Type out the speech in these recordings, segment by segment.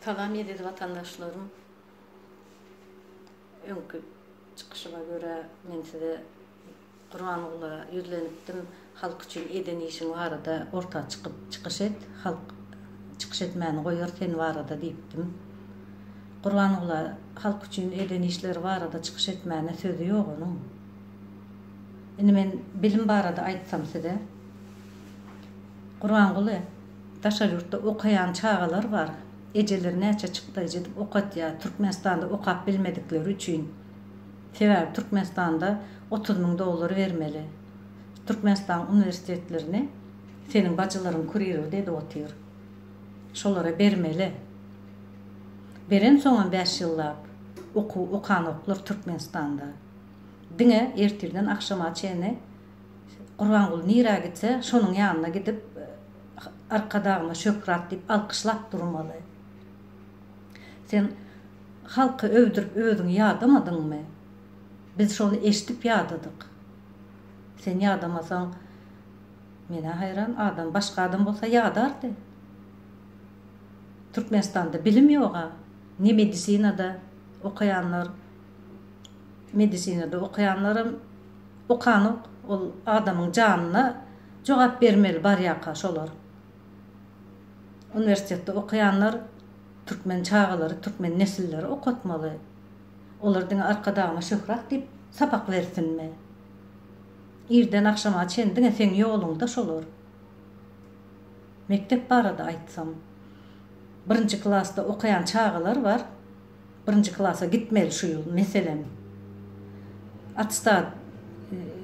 Salam eziz watandaşlarym. Öňki çykyşyma görä men size Gurbangula ýüzlenipdim. Halk üçin eden işiň barada orta çykyp çykyş et. Halk çykyş etmäni goýar sen barada diýipdim. Gurbangula halk üçin eden işleri barada çykyş etmäne sözi ýok onuň. Indi men bilim barada aýtsam size. Gurbanguly, daşary ýurtda okaýan çagalar bar. Ejeleri näçe çykdaýjy edip okatýar, Türkmenistanda okap bilmedikleri üçin. Sebäbi Türkmenistanda 30 müň dollar bermeli. Türkmenistanyň uniwersitetlerini seniň bajylaryň kurirowat edip otyr. Şolara bermeli. Berensoňam bäş ýyllap okuw okanoklar Türkmenistanda. Diňe ertirden agşama çenli Gurbanguly nirä gitse, şonuň ýanyna gidip, Arkadagyma şöhrat diýip alkyşlap durmaly. Sen halky öwdürip özüňi ýadamadyňmy? Biz şony eşidip ýadadyk. Sen ýadamasaň, men-ä haýran, adam başga adam bolsa ýadardy. Türkmenistanda bilim ýog-a, ne medisinada okaýanlar, medisinada okaýanlaram Okanok ol adamyň janyna jogap bermeli barýaka şolar. Uniwersitetde okaýanlar türkmen çagalary türkmen nesilleri okatmaly. Olar diňe Arkadagyma şöhrat diýip sapak bersinmi. Irden agşama çen diňe seň ýoluňda şolar. Mekdep barada aýtsam. Birinji klasda okaýan çagalar bar. Birinji klasa gitmeli şu ýyl, meselem. Attestat,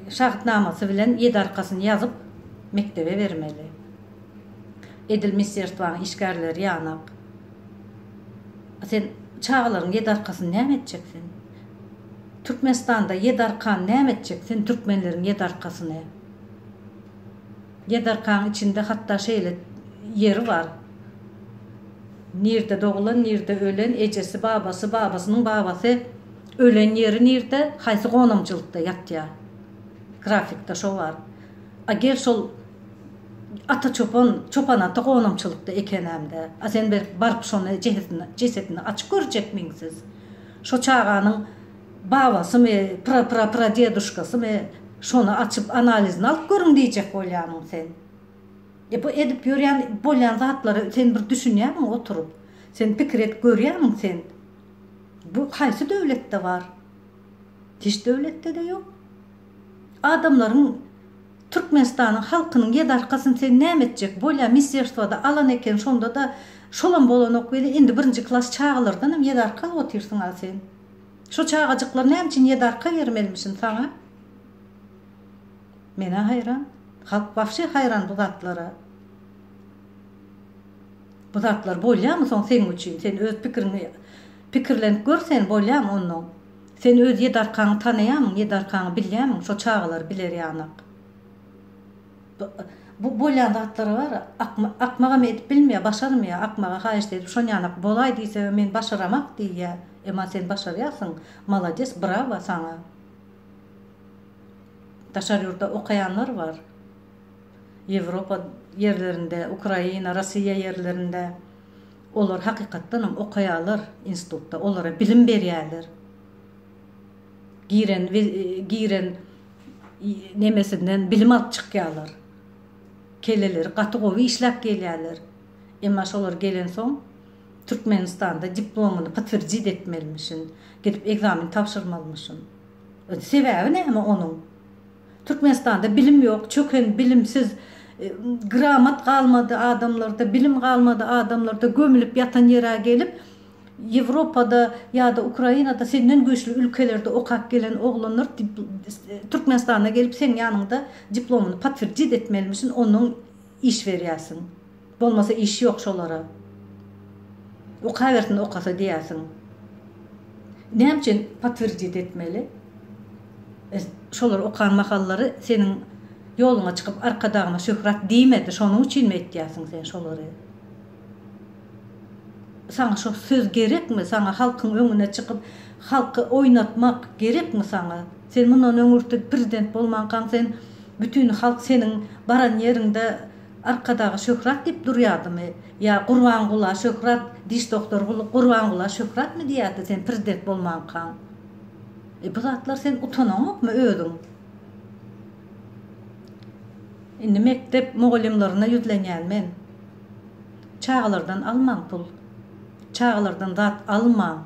şahytnamasy bilen ýedi arkasyny ýazyp, mekdebe bermeli. Edil ministerstwanyň işgärleri ýanak. A sen çagalaryň ýedi arkasyny näme etjek sen? Türkmenistanda ýedi arkany näme etjek sen türkmenleriň ýedi arkasyny? Ýedarkaň içinde hatda şeýle ýeri bar. Nirde doglan, nirde ölen, ejesi, babasy, babasynyň babasy ölen ýeri nirde, haýsy gonamçylykda ýatýar. Grafikde şo bar. A gel şol Ata çopan, Çopan ata gonamçylykda ekenämde. A sen berip baryp şony jesedini açyp görjekmiň siz? Şo çaganyň Babasymy, pra-pra-pradeduşkasymy, şony açyp analizini alyp görüň diýjek bolýamyň sen? E bu edip ýörýän bolýan zatlara sen bir düşünýämiň oturyp? Sen pikir edip görýämiň sen? Bu haýsy döwletde bar? Hiç döwletde-de ýok. Adamlaryň Türkmenistanyň halkynyň ýedi arkasyny sen näme etjek? Bolýa misterstwada alan eken şonda-da şolam bolanok weli indi birinji klas çagalardanam ýedi arka alyp otyrsyň-a sen. Şo çagajyklar näme üçin ýedi arka bermelimişin saňa? Menä haýran. Halk wapşe haýran bu zatlara. Bu zatlar bolýamy soň seň üçin? Sen öz pikiriňi pikirlenip gör sen bolýamy onnoň? Sen öz ýedi arkaňy tanaýamyň, ýedi arkaňy bilýämiň şo çagalar biler ýanak. Bu bolýan zatlara bar akmagam edip bilmeýär, başarmaýar, akmaga haýyşt edip şon ýanak bolaý diýsegem men başaramak diýýär. Emma sen başarýarsyň, malades brawa saňa. Daşary ýurtda okaýanlar bar. Ýewropa ýerlerinde, Ukraina, Rossiýa ýerlerinde. Olar hakykatdanam okaýarlar institutda, olara bilim berýärler. Giren giren nemesinden bilim alyp çykýarlar. Kelleleri gaty gowy işläp gelýärler. Emma şolar gelensoň Türkmenistanda diplomyny potwerdit etmelimişin, gidip ekzamen tabşyrmalymyşyn. Sebäbi näme onuň? Türkmenistanda bilim ýok, çöken bilimsiz, gramat galmady adamlarda, bilim galmady adamlarda, gömülip ýatan ýere gelip, Ýewropada ýa-da Ukrainada senden güýçli ülkelerde okap gelen oglanlar Türkmenistana gelip seň ýanyňda diplomyny potwerdit etmelimişin, onnoň iş berýärsiň. Bolmasa iş ýok şolara. Okabersin okasa diýýärsiň. Näme üçin potwerdit etmeli? Şolar okan mahallary seniň ýoluňa çykyp Arkadagyma şöhrat diýmedi, şonuň üçinmi etýärsiň sen şolary? Saňa şo söz gerekmi? Saňa halkyň öňüne çykyp halky oýnatmak gerekmi saňa? Sen mundan öňürti prezident bolmankaň sen bütin halk seniň baran ýeriňde. Arkadaga şöhrat diýip durýardymy? Ýa Gurbangula şöhrat, diş doktor Gurbangula şöhratmy diýýärdi sen prezident bolmankaň? E bu zatlar sen utanaňokmy özüň? Indi mekdep mugallymlaryna ýüzlenýän men. Çagalardan almaň pul. Çagalardan zat almaň.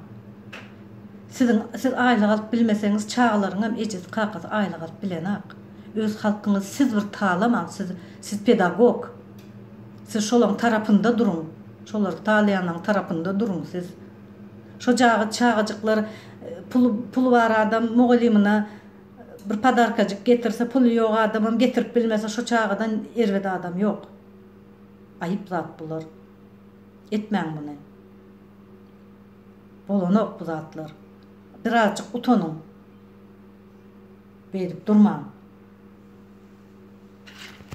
Siziň siz aýlyk alyp bilmeseňiz çagalaryňam ejesi kakasy aýlyk alyp bilenak. Öz halkyňyzy siz bir talamaň siz siz pedagog. Siz şolaň tarapynda duruň. Şolary talaýanlaň tarapynda duruň siz. Şo jaga çagajyklar puly puly bar adam mugallymyna bir podarkajyk getirse puly ýok adamam getirip bilmese şo çagadan erbet adam ýok. Aýyp zat bular. Etmäň muny. Bolanok bu zatlar. Birazjyk utanyň. Beýdip durmaň.